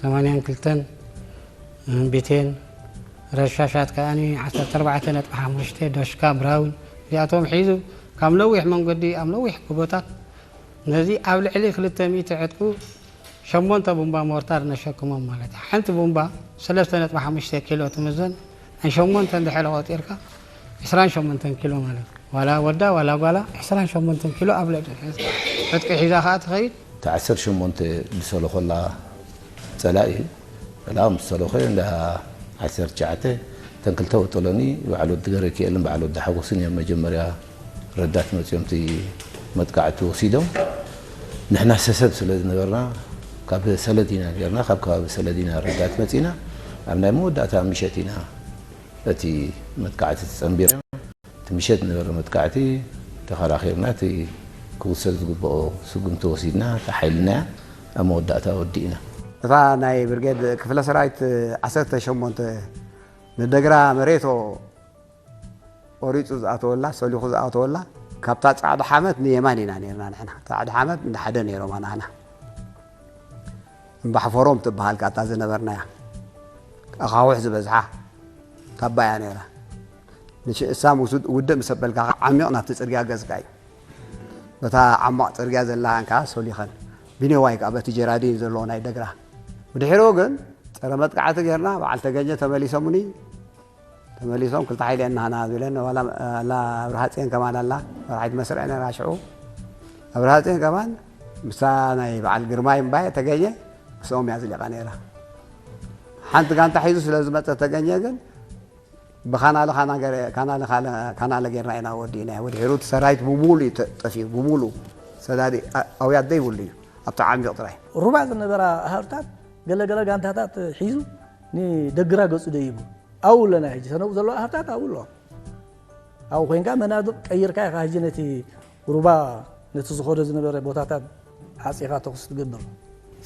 ሰማንያን ክልተን እም፣ ቢቴን ረሻሻት ከኣኒ ዓሰርተ ኣርባዕተ ነጥቢ ሓሙሽተ ዶሽካ ብራውን እዚኣቶም ሒዙ ካብ ነዊሕ መንገዲ ኣብ ነዊሕ ጎቦታት ነዚ ኣብ ልዕሊ ክልተ ሚእቲ ዕጥቁ ሸሞንተ ቡምባ ሞርታር ነሸክሞም ማለት እዩ። ሓንቲ ቡምባ ሰለስተ ነጥቢ ሓሙሽተ ኪሎ ትምዘን፣ ናይ ሸሞንተ እንድሕር ቆፂርካ ዕስራን ሸሞንተን ኪሎ ማለት እዩ። ዋላ ወዳ ዋላ ጓላ ዕስራን ሸሞንተን ኪሎ ኣብ ልዕሊ ዕጥቂ ሒዛ ከዓ ትኸይድ። እታ ዓሰርተ ሸሞንተ ዝሰለኾላ ጸላኢ፣ ጸላኢ ምስ ሰለኾ እንዳ ዓሰርተ ትሽዓተ እተን ክልተ ወጠሎኒ በዓል ወዲ ገረኪኤልን በዓል ወዲ ሓጎስን እዮም መጀመርያ ረዳት መጺኦም እቲ መጥቃዕቲ ወሲዶም። ንሕና ሰሰብ ስለ ዝነበርና ካብ ሰለድ ኢና ነርና፣ ካብ ከባቢ ሰለድ ኢና ረዳት መጺና። ኣብ ናይ መወዳእታ ምሸት ኢና እቲ መጥቃዕቲ ተጸንቢርና። እቲ ምሸት ዝነበረ መጥቃዕቲ ተኸራኺርና፣ እቲ ክውሰድ ዝግብኦ ስጉምቲ ወሲድና፣ እታ ሓይልናያ ኣብ መወዳእታ ወዲእና። እታ ናይ ብርጌድ ክፍለ ሰራዊት ዓሰርተ ሸሞንተ ንደግራ መሬቶ ቆሪጹ ዝኣተወላ፣ ሰሊኹ ዝኣተወላ፣ ካብታ ጻዕዳ ሓመድ ንየማን ኢና ነርና ንሕና። ጻዕዳ ሓመድ እንዳ ሓደ ነይሮም ኣናህና። እምባሕፎሮም ትበሃል ካታ ዝነበርናያ። ኣኻውሕ ዝበዝሓ ታባ እያ ነይራ። ንሽ-፣ እሳ ምስ ውድ-፣ ውድእ ምስ ኣበልካ ከዓ ዓሚቕ ናብቲ ጽርግያ ገጽካ እዩ። በታ ዓማቕ ጽርግያ ዘላ እንካ ሶሊኸን። ቢኔዋይ ከዓ በቲ ጀራዲን ዘለዎ ናይ ደግራ። ብድሕሪኡ ግን ጸረ መጥቃዕቲ ጌርና፣ በዓል ተገኘ ተመሊሶምኒ። ተመሊሶም ክልተ ሓይሊ እያ ናህና ዝብለን፣ ዋላ ኣላ ኣብርሃ ጽዮን ከማን ኣላ፣ መራሒት መስርዕ ነይራ ሽዑ። ኣብርሃ ጽዮን ከማን ምስታ ናይ በዓል ግርማይ እምባየ ተገኘ ምስኦም እያ ዝሊቓ ነይራ። ሓንቲ ጋንታ ሒዙ ስለ ዝመጸ ተገኘ ግን ብካናለ፣ ካናገረ-፣ ካናለ፣ ካለ-፣ ካናለ ጌርና ኢና ወዲእናዮ። ወድሒሩ እቲ ሰራዊት ብሙሉ እዩ ተ-፣ ጠፊኡ፣ ብሙሉ ሰዳዲ ኣ-፣ ኣውያት ዘይብሉ እዩ፣ ኣብቲ ዓሚቕ ጥራይ። ሩባ ዝነበራ ኣሃዱታት ገለ ገለ ጋንታታት ሒዙ ንደግራ ገጹ ደይቡ። ኣብኡ ኣለና ሕጂ፣ ተነብኡ ዘለዉ ኣሃዱታት ኣብኡ ኣለዋ። ኣብኡ ኮይንካ መናድቕ ቀይርካ ኢኻ ሕጂ ነቲ ሩባ፣ ነቲ ዝኾዶ ዝነበረ ቦታታት ሓጺኻ ተኹሲ ትገብር።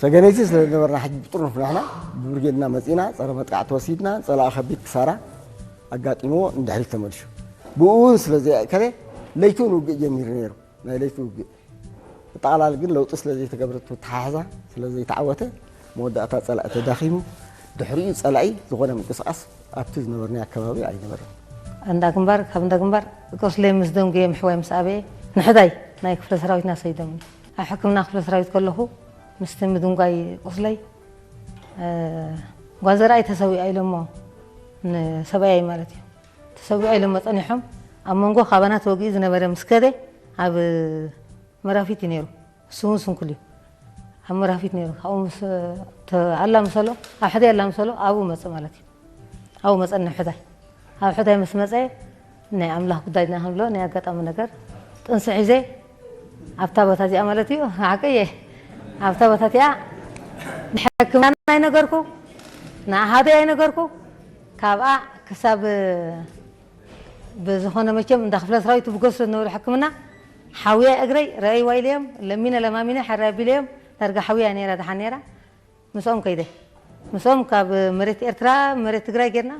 ሰገነይቲ ስለ ዝነበርና ሕጂ ብጥርኑፍ ንሕና ብብርጌድና መጺእና፣ ጸረ መጥቃዕቲ ወሲድና፣ ጸላኢ ከቢድ ክሳራ ኣጋጢምዎ ንድሕሪት ተመልሹ። ብኡ እውን ስለ ዘይኣከለ ለይቱ ንውግእ ጀሚሩ ነይሩ። ናይ ለይቱ ውግእ። ብጠቕላላ ግን ለውጢ ስለ ዘይተገብረት፣ ተተሓሕዛ ስለ ዘይተዓወተ፣ መወዳእታ ጸላኢ ተዳኺሙ፣ ድሕሪኡ ጸላኢ ዝኾነ ምንቅስቓስ ኣብቲ ዝነበርናዮ ኣከባቢ ኣይነበረን። እንዳ ግንባር፣ ካብ እንዳ ግንባር ቁስለይ ምስ ደንጉየ፣ ምሕዋይ ምስ ኣበየ፣ ንሕዳይ ናይ ክፍለ ሰራዊትና ሰይዶምኒ። ኣብ ሕክምና ክፍለ ሰራዊት ከለኹ፣ ምስቲ ምድንጓይ ቁስለይ፣ እ፣ ጓል ዘርኣይ ተሰዊኣ ኢሎሞ፣ ንሰብኣየይ ማለት እዩ። ተሰዊኣ ኢሎሞ ጸኒሖም፣ ኣብ መንጎ ካባና ተወጊኡ ዝነበረ ምስ ከደ፣ ኣብ መራፊት እዩ ነይሩ። እሱ እውን ስንኩል እዩ። ኣብ መራፊት ነይሩ። ካብኡ ምስ ኣላምሰሎ፣ ኣብ ሕዳይ ኣላምሰሎ ኣብኡ መፀ ማለት እዩ። ኣብኡ መፀ ንሕዳይ። ኣብ ሕዳይ ምስ መፀ ናይ ኣምላኽ ጉዳይ ድና ክንብሎ ናይ ኣጋጣሚ ነገር ጥንሲ ሒዘ ኣብታ ቦታ እዚኣ ማለት እዩ። ሓቂ እየ። ኣብታ ቦታ እቲኣ ንሕክምና ኣይነገርኩ፣ ንኣሃደይ ኣይነገርኩ። ካብኣ ክሳብ ብዝኾነ መቸም እንዳ ክፍለ ሰራዊት ብገሱ ዝነበሩ ሕክምና ሓውያ እግረይ ረኣይዋ ኢለዮም ለሚነ ለማሚነ ሕራይ ኣቢለዮም ዳርጋ ሓውያ ነይራ ደሓን ነይራ። ምስኦም ከይደ ምስኦም ካብ መሬት ኤርትራ መሬት ትግራይ ጌርና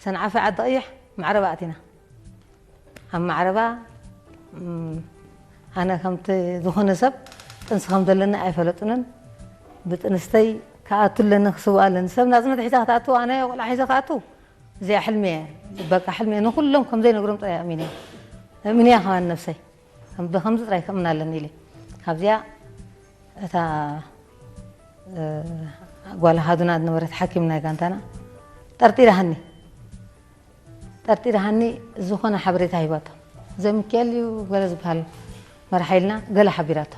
ሰንዓፈ ዓዲ ቀይሕ ማዕረባ ኣቲና። ኣብ ማዕረባ ኣነ ከምቲ ዝኾነ ሰብ ጥንሲ ከም ዘለኒ ኣይፈለጡንን። ብጥንስተይ ክኣቱ ኣለኒ ክስውእ ኣለኒ ሰብ ናጽነት ሒዛ ክትኣቱ ኣነ ቆልዓ ሒዘ ክኣቱ እዚኣ ሕልሚ እየ። በቃ ሕልሚ እየ ንኩሎም ከም ዘይነግሮም ጥራይ ኣእሚነ እየ። እምንያ ከማን ነብሰይ ከም ብከምዚ ጥራይ ክእምና ኣለኒ ኢለ ካብዚኣ እታ እ፣ ጓል ሃዱና ዝነበረት ሓኪም ናይ ጋንታና ጠርጢራሃኒ ጠርጢራሃኒ ዝኾነ ሓበሬታ ሂባቶ። ዘሚካኤል እዩ ገለ ዝበሃል መርሓ ኢልና ገለ ሓቢራቶ።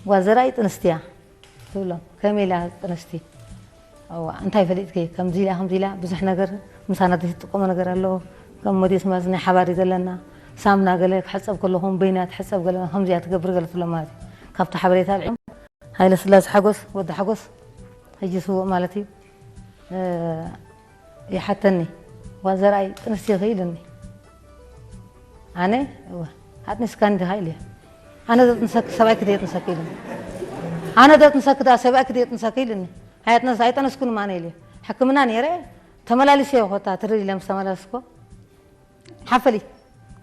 ጓል ዘርኣይ ጥንስቲ እያ ትብሎም። ከመይ ኢላ ጥንስቲ? እዋ እንታይ ፈሊጥኪ? ከምዚ ኢላ ከምዚ ኢላ ብዙሕ ነገር ምሳና ትጥቀሞ ነገር ኣለዎ። ከም ሞዴስ ማዝ ናይ ሓባር እዩ ዘለና። ሳምና ገለ ክሕፀብ ከለኹም በይና ትሕፀብ ገለ ከምዚያ ትገብር ገለ ትብሎ ማለት እዩ። ካብቲ ሓበሬታ ኣልዒም ሃይለ ስላሴ ሓጎስ ወዲ ሓጎስ ሕጂ ስውእ ማለት እዩ። ይሓተኒ ጓል ዘርኣይ ጥንስቲ ኢኺ ኢሉኒ። ኣነ እወ ኣጥኒስካኒ ዲኻ ኢለ ኣነ ዘጥንሰኪ ሰብኣይኪ ደየጥንሰኪ ኢሉኒ። ኣነ ዘጥንሰኪ ደኣ ሰብኣይኪ ደየጥንሰኪ ኢሉኒ። ኣየጥነስ ኣይጠነስኩን ማነ ኢለ ሕክምና ነይረ ተመላሊሰ ኮታ ትርድ ኢለ ምስ ተመላለስኮ ሓፈሊ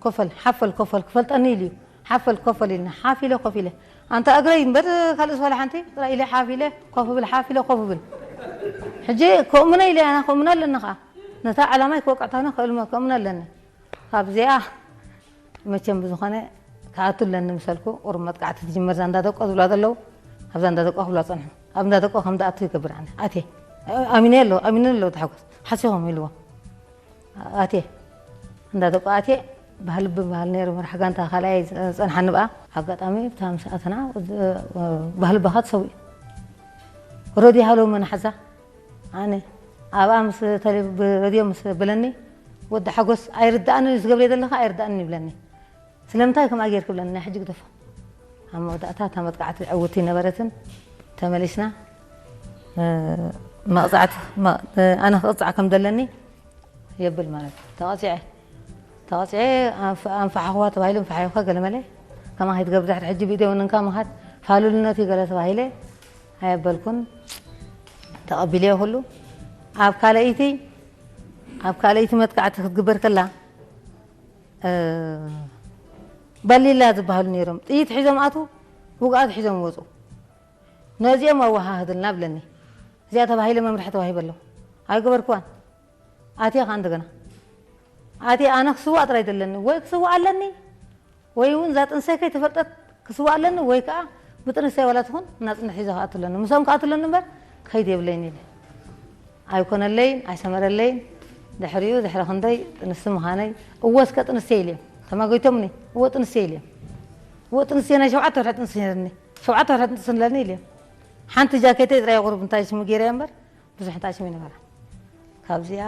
ኮፈል ሓፈል ኮፈል ክፈልጠኒ ኢሉ እዩ ሓፈል ኮፈል ኢልና ሓፍ ኢለ ኮፍ ኢለ ኣንታ እግረይ እምበር ካልእ ዝኾነ ሓንቲ ጥራይ ኢለ ሓፍ ኢለ ኮፍ ብል ሓፍ ኢለ ኮፍ ብል ሕጂ ከእምኖ ኢለ ኣነ ከእምኖ ኣለኒ ከዓ ነታ ዓላማይ ክወቅዕታኒ ከእልሞ ከእምኖ ኣለኒ ካብዚኣ መቸም ብዝኾነ ክኣቱ ኣለኒ ምሰልኩ ቁሩብ መጥቃዕቲ ትጅመር እዛ እንዳደቆ ዝብላ ዘለዉ ኣብዛ እንዳደቆ ክብላ ፀንሑ ኣብ እንዳደቆ ከም ዝኣቱ ይገብር ኣነ ኣትየ ኣሚነ ኣሎ ኣሚነ ኣሎ ተሓጎስ ሓሲኾም ኢልዎ ኣትየ እንዳ ደቂ ኣትየ ባህሊ ብባህል ነይሩ መራሕ ጋንታ ካልኣይ ዝፀንሓኒ ብኣ ኣጋጣሚ ብታ ምስ ኣተና ባህሊ ባኻ ትሰውእ ረድዮ ሃለው መናሓዛ ኣነ ኣብኣ ምስ ተለ ብረድዮ ምስ በለኒ ወዲ ሓጎስ ኣይርዳእንን ዝገብረ ዘለካ ኣይርዳእንን ይብለኒ ስለምንታይ ከምኣ ጌርክ ብለኒ ናይ ሕጂ ግደፎ ኣብ መወዳእታ እታ መጥቃዕቲ ዕውቲ ነበረትን ተመሊስና መቕፃዕቲ ኣነ ክቕፃዕ ከም ዘለኒ የብል ማለት እዩ ተቐፂዐ ተቐፂዐ ኣንፈሓኽዋ ተባሂሉ እንፈሓይኻ ገለመለ ከማ ከይትገብር ድሕሪ ሕጂ ብኢደ ውንንካ ምኻድ ፋሉልነት እዩ ገለ ተባሂለ ኣየበልኩን ተቐቢልዮ ኩሉ ኣብ ካልኣይቲ ኣብ ካልኣይቲ መጥቃዕቲ ክትግበር ከላ ባሊላ ዝበሃሉ ነይሮም ጥይት ሒዞም ኣቱ ውግኣት ሒዞም ወፁ ነዚኦም ኣወሃህድልና ብለኒ እዚኣ ተባሂለ መምርሒ ተዋሂበ ኣለኹ ኣይገበርክዋን ኣትየ ከዓ እንደገና ኣትየ ኣነ ክስዋእ ጥራይ ዘለኒ ወይ ክስዋእ ኣለኒ ወይ እውን እዛ ጥንሰይ ከይተፈልጠት ክስዋእ ኣለኒ ወይ ከዓ ብጥንሰይ ዋላ ትኹን ናፅነት ሒዘ ክኣቱ ኣለኒ ምስኦም ክኣቱ ኣለኒ እምበር ከይድ የብለይን ኢለ ኣይኮነለይን ኣይሰመረለይን ድሕሪኡ ድሕሪ ክንደይ ጥንስቲ ምዃነይ እወ እስከ ጥንስቲ ኢልዮም ተማጎይቶምኒ እወ ጥንስቲ ኢልዮም እወ ጥንስቲ ናይ ሸውዓተ ወርሒ ጥንስቲ ነርኒ ሸውዓተ ወርሒ ጥንስቲ ኣለኒ ኢልዮም ሓንቲ ጃኬተይ ጥራይ ቁሩብ እንታይ ሽሙ ገይረ እምበር ብዙሕ እንታይ ሽሙ ይነበራ ካብዚኣ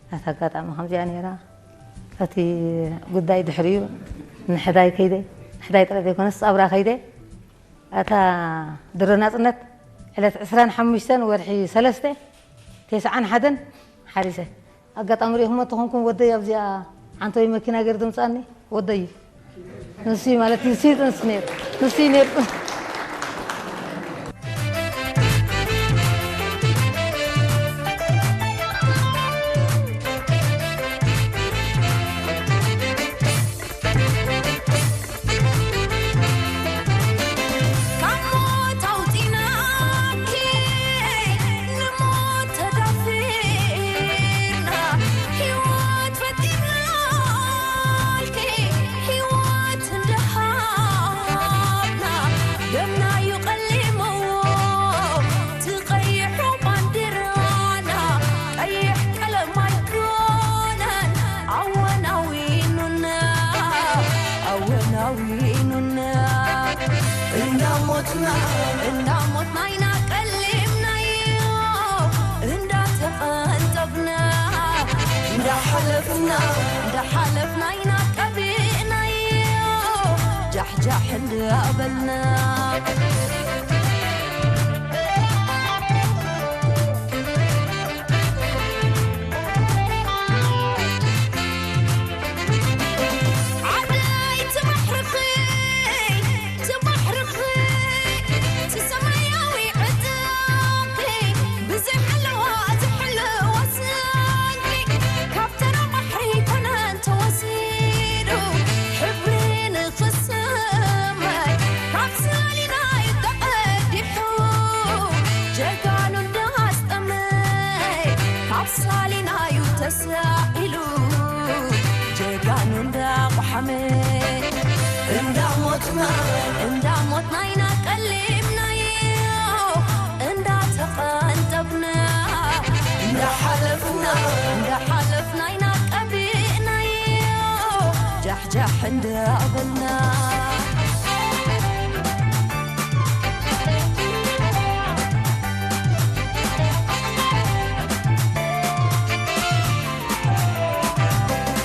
ናታ ኣጋጣሚ ከምዚኣ ነይራ እቲ ጉዳይ ድሕሪኡ ንሕዳይ ከይደ ንሕዳይ ጥረ ዘይኮነስ ፃብራ ከይደ ኣታ ድሮ ናፅነት ዕለት ዕስራን ሓሙሽተን ወርሒ ሰለስተ ተስዓን ሓደን ሓሪሰ ኣጋጣሚ ሪኢኹሞ ተኾንኩም ወደይ ኣብዚኣ ሓንተወይ መኪና ገይሩ ድምፃኒ ወደይ እዩ ንሱ ማለት ንሱ ይጥንስ ነይሩ ንሱ ነይሩ እንዳሞትና ኢና ቀሊምናዮ፣ እንዳተቐንጠብና፣ እንዳሓለፍና፣ እንዳሓለፍና ኢና ቀቢእናዮ፣ ጃሕጃሕ እንዳበልና። ዓደይ ትማሕርኺ፣ ትማሕርኺ፣ እቲ ሰማያዊ ዕጥቂ፣ ብዘይ ሓለዋ ዝሕልዋ ሰንቂ፣ ካብ ተራ ባሕሪ ኮነን ተወሲዱ፣ ሕብሪ ንኽስመይ፣ ካብ ሳሊናዩ ተቐዲሑ፣ ጀጋኑ እንዳስጠመ፣ ካብ ሳሊናዩ ተሳኢሉ፣ ጀጋኑ እንዳቋሓመ፣ እንዳሞትና፣ እንዳሞትና ኢና ቀሊምናዮ፣ እንዳተቐንጠብና፣ እንዳሓለፍና፣ እንዳሓለፍና ኢና ቀቢእናዮ፣ ጃሕጃሕ እንዳበልና።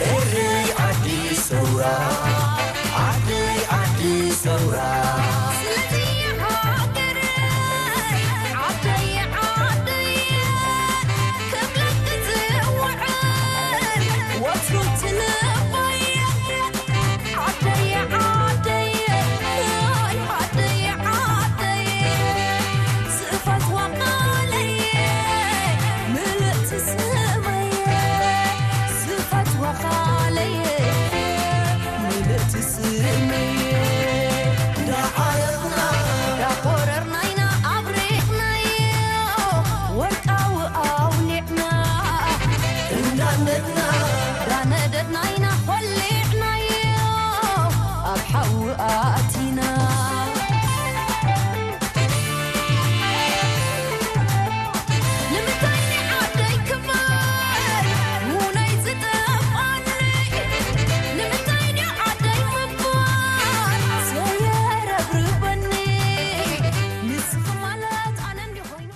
ኤሪ ዓዲ ሰውራ፣ ዓደይ ዓዲ ሰውራ። ስለዚ ሃገረይ፣ ዓደይ ዓደይ፣ ክብለኪ ዝውዕል ወትሩ ትንበየ። ዓደይ ዓደይ፣ ኣይ ዓደይ ዓደይ፣ ዝፈትዋ ቃለይ ምልእቲ ስመይ፣ ዝፈትዋ ቃለይ ምልእቲ ስመይ። እንዳዓረቕና፣ እንዳቆረርና ኢና ኣብሪቕናዮ፣ ወርቃዊ ኣውሊዕና፣ እንዳነድና፣ እንዳነደድና ኢና ኾሊዕናዮ፣ ኣብ ሓዊ ኣቲና። ንምንታይ ዓደይ ክፋል ውነይ ዝጠፍኣኒ? ንምንታይ ዓደይ ምባል ዘየረብርበኒ? ንስኺ ማለት ኣነ እንዲ ኮይኑ።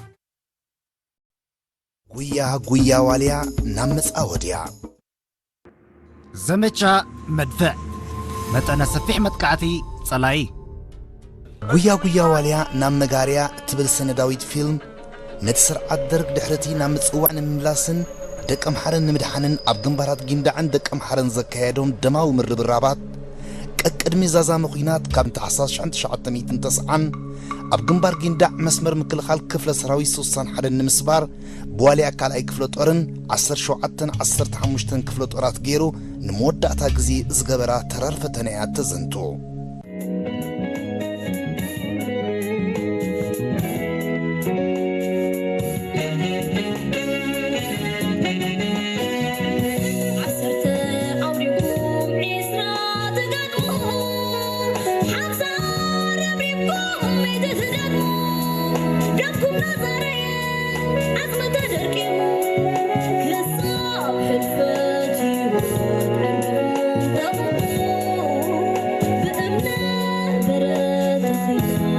ጉያ ጉያ ዋልያ ናብ መጻወድያ። ዘመቻ መድፍዕ፣ መጠነ ሰፊሕ መጥቃዕቲ ጸላኢ። ጉያ ጉያ ዋልያ ናብ መጋርያ እትብል ሰነዳዊት ፊልም፣ ነቲ ስርዓት ደርግ ድሕርቲ ናብ ምጽዋዕ ንምምላስን ደቀምሓረን ንምድሓንን ኣብ ግንባራት ጊንዳዕን ደቀምሓረን ዘካየዶም ደማዊ ምርብራባት፣ ቀቅድሚ ዛዛሚ ኲናት ካብ ታሕሳስ ሽሕን ትሽዓተ ሚእትን ተስዓን ኣብ ግንባር ጊንዳዕ መስመር ምክልኻል ክፍለ ሰራዊት ስሳን ሓደን ንምስባር ብዋልያ ካልኣይ ክፍለ ጦርን ዓሰርተ ሸውዓተን ዓሰርተ ሓሙሽተን ክፍለ ጦራት ገይሩ ንመወዳእታ ግዜ ዝገበራ ተራር ፈተነ እያ ተዘንቱ። ዓሰርተ ኣውዲቑ ዒስራ ተጋድሞ ሓምሳ ረብሪብኩም መይተ ትደግሙ ደምኩም ናዛረየ ዓጽሚ ተደርቂሙ ክሳብ ሕልፈት እዩ ብእምነ በረድ ተኺሉ